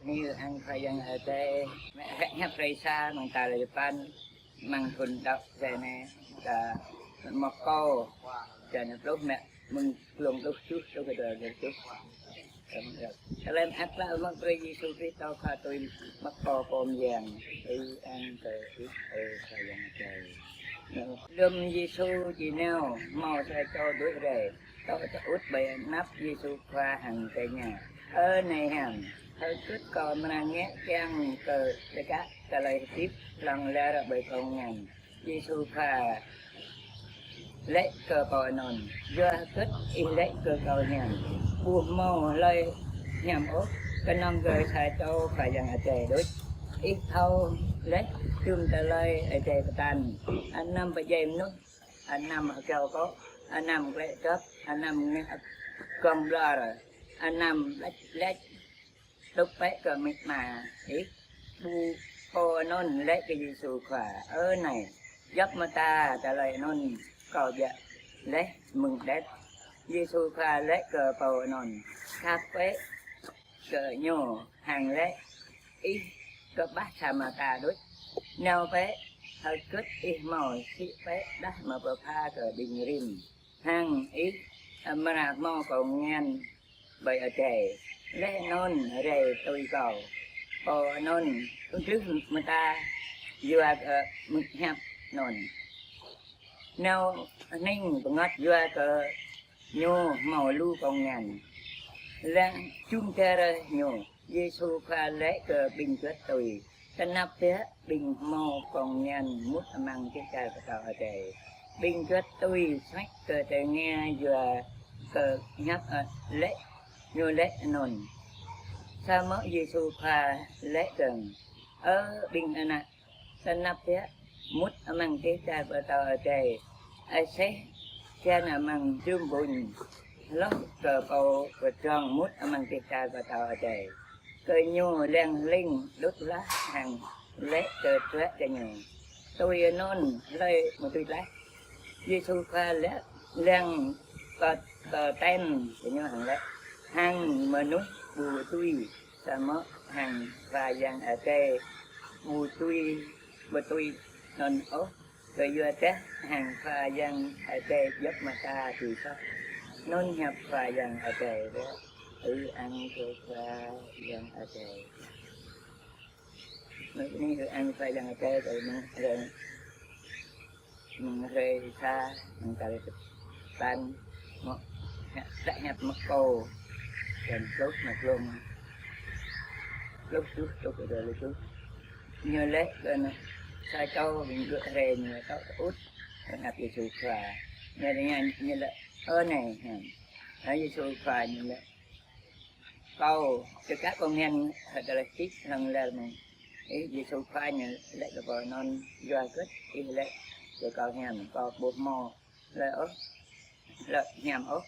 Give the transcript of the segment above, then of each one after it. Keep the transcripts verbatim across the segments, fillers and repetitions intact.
Anai ư-ang Khua Yang Adai, mơ̆ng hrơi hiăp hrơi sa mơ̆ng tal duapăn, mơ̆ng thun đăo sĭt anai, ta Markô, črăn pluh, mơ̆ng mơ̆ng glông pluh tơjuh truh kơ dua pluh tơjuh. Tơlơi mơak klă mơ̆ng Yêsu Krist Khua tui Markô pô mơyang. Ư-ang kơ Ih, ơ Khua Yang Adai. Lơ̆m Yêsu či nao, hmâo sa čô đuaĭ rai, tŏ tơŭt ƀơi anăp Yêsu Khua hăng tơña: Ơ Nai hiam, hơgĕt kâo amra ngă kiăng kơ čơkă tơlơi hơdip hlŏng lar ƀơi kông ngăn? Yêsu Khua laĭ kơ pô anŭn: Yua hơgĕt ih laĭ kơ kâo hiam? Ƀu hmâo hlơi hiam ôh, kơnơ̆ng kơ sa čô Khua Yang Adai đôč. Ih thâo laih jum tơlơi Adai pơtă: Anăm pơdjai mơnuih, anăm hơgao akŏ, anăm klĕ dŏp, anăm ngă gơ̆ng ƀlŏr, anăm laĭ laĭ tŭk pĕ kơ amĭ ama ih. Pô anŭn laĭ kơ Yêsu Khua: Ơ Nai, djŏp mơta tơlơi anŭn kâo djă̱ laih mơ̆ng đet. Yêsu Khua laĭ kơ pô anŭn: Khăp pĕ kơ ñu hăng laĭ: Ih kơƀah sa mơta đôč. Nao pĕ, hơgĕt ih hmâo, sĭ pĕ đah mơ̆ pơpha kơ ƀing rĭm, hăng ih amra hmâo kông ngăn ƀơi adai. Laih anŭn rai tui kâo. Pô anŭn glưh mơta yua kơ mơ̆ng hiăp anŭn, nao hning bơngăt yua kơ ñu hmâo lu kông ngăn. Lăng jum dar ñu, Yêsu Khua laĭ kơ ƀing juăt tui: Tơnap biă ƀing hmâo kông ngăn mŭt amăng dêh čar pơtao adai. Ƀing juăt tui sĕk kơ tơngia yua kơ hiăp, ơ, laĭ ñu laĭ anŭn. Samơ̆ Yêsu Khua laĭ dơ̆ng: Ơ ƀing ană, tơnap biă mŭt amăng dêh čar pơtao adai aseh čan amăng jum ƀuñ hloh kơ pô pơdrŏng mŭt amăng dêh čar pơtao adai. Kơ ñu lăng hling đŭt hlah hăng laĭ kơ juăt kơ ñu: Tui anŭn hlơi mơ̆ tui laih? Yêsu Khua laĭ lăng kơ, kơ ten kơ ñu hăng laĭ: Hăng mơnuih ƀu tui, samơ̆ hăng Khua Yang Adai ƀu tui, ƀu tui anŭn ôh, kơ yua dah hăng Khua Yang Adai djŏp mơta tui soh. Anŭn hiăp Khua Yang Adai. Ư-ang kơ Khua Yang Adai. Anai ư-ang Khua Yang Adai, tơlơi mơ̆ng hrơi, mơ̆ng hrơi sa, mơ̆ng tal duapăn, mơ̆ng hrơi hiăp Markô, črăn pluh, mơ̆ng glông pluh tơjuh truh kơ dua pluh tơjuh. Ñu laĭ kơ anai, sa čô ƀing đuaĭ rai ñu tŏ tơŭt ƀơi anăp Yêsu Khua. Ñu laĭ, ñu laĭ: Ơ Nai hiam. Hăng Yêsu Khua ñu laĭ: Kâo čơkă kông ngăn hơdră tĭt hlŏng lar mơ̆ng ih. Yêsu Khua ñu laĭ kơ pô anŭn: Yua hơgĕt ih laĭ kơ kâo hiam? Kâo ƀu hmâo hlơi ôh, hlơi hiam ôh,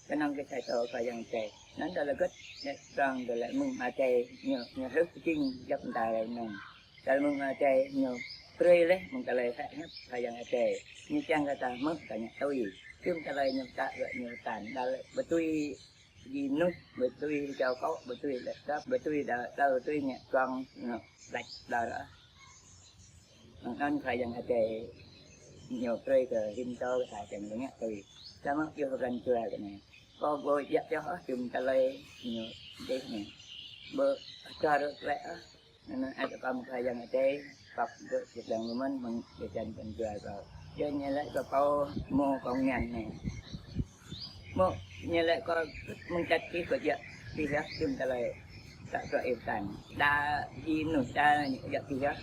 kơnơ̆ng kơ sa čô Khua Yang Adai. Anŭn tơlơi hơgĕt, ñu prŏng tơlơi mơ̆ng adai ñu, ñu hrih pơjing djŏp mơta tơlơi anŭn. Tơlơi mơ̆ng adai ñu brơi laih mơ̆ng tơlơi hră hiăp Khua Yang Adai. Ñu čang kơ ta hmư̆, ta ngă tui. Jum tơlơi ñu pơtă gơ̆ ñu pơtă, tơlơi ƀu tui ƀing mơnuih, ƀu tui hơgao akŏ, ƀu tui klĕ dŏp, ƀu tui đa, đa, ƀu tui ngă gơ̆ng, ngă laĭ đa ră. Anŭn Khua Yang Adai ñu brơi kơ rĭm čô kơ ta čang ngă tui. Samơ̆ yua pran jua kơ anai, kâo ƀu djă̱ pioh ôh jum tơlơi ñu dêh anai. Ƀu djơ̆ rơ̆ klĕ ôh. Anŭn ăt kơ Khua Yang Adai pŏk gơ̆ čơdơ̆ng mơ̆n mơ̆ng dêh čar pran jua kâo. Yua ñu laĭ kơ pô hmâo kông ngăn anai. Hmâo, ñu laĭ kơ mơ̆ng čăt čih kơ djă̱ pioh jum tơlơi ta kơ ih pơtă. Đa ih mơnuih đa ñu djă̱ pioh.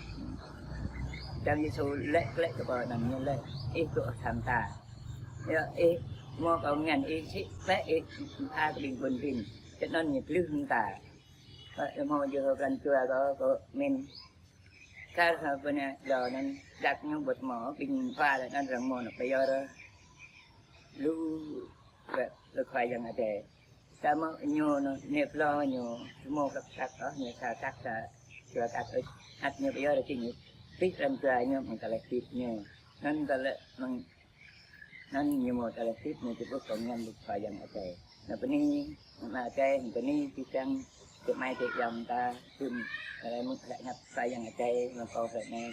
Čang Yêsu laĭ klĕ kơ pô anŭn, ñu laĭ: Ih tŭ sa mơta. Yua ih hmâo kông ngăn, ih sĭ pĕ, ih pha kơ ƀing ƀun ƀing. Čơdơ̆ng ñu glưh mơta. Ơ, hmâo yua pran jua kâo, kâo mĭn. Kar hăng pô anai dŏ anŭn, đăk ñu ƀu hmâo, ƀing khua lĕ anŭn arăng hmâo anŏ pơyơr lu kơ, kơ Khua Yang Adai. Samơ̆ ñu anŭn, ñu plŏ ñu hmâo kăk kăk ôh, ñu sa kăk sa, dua kăk ôh, ăt ñu pơyơr či ñu. Pĭt pran jua ñu mơ̆ng tơlơi hơdip ñu. Anŭn tơlơi mơ̆ng Anŭn ñu hmâo tơlơi hơdip ñu či ƀuh kông ngăn ƀơi Khua Yang Adai. Anŭn bơni, mơ̆ng Adai, bơni či čang Tơ mai tơ yong ta, tơm, hlơi mơ̆ng hlơi ñăp sa Yang Adai, mơ̆ng kâo hlơi anai,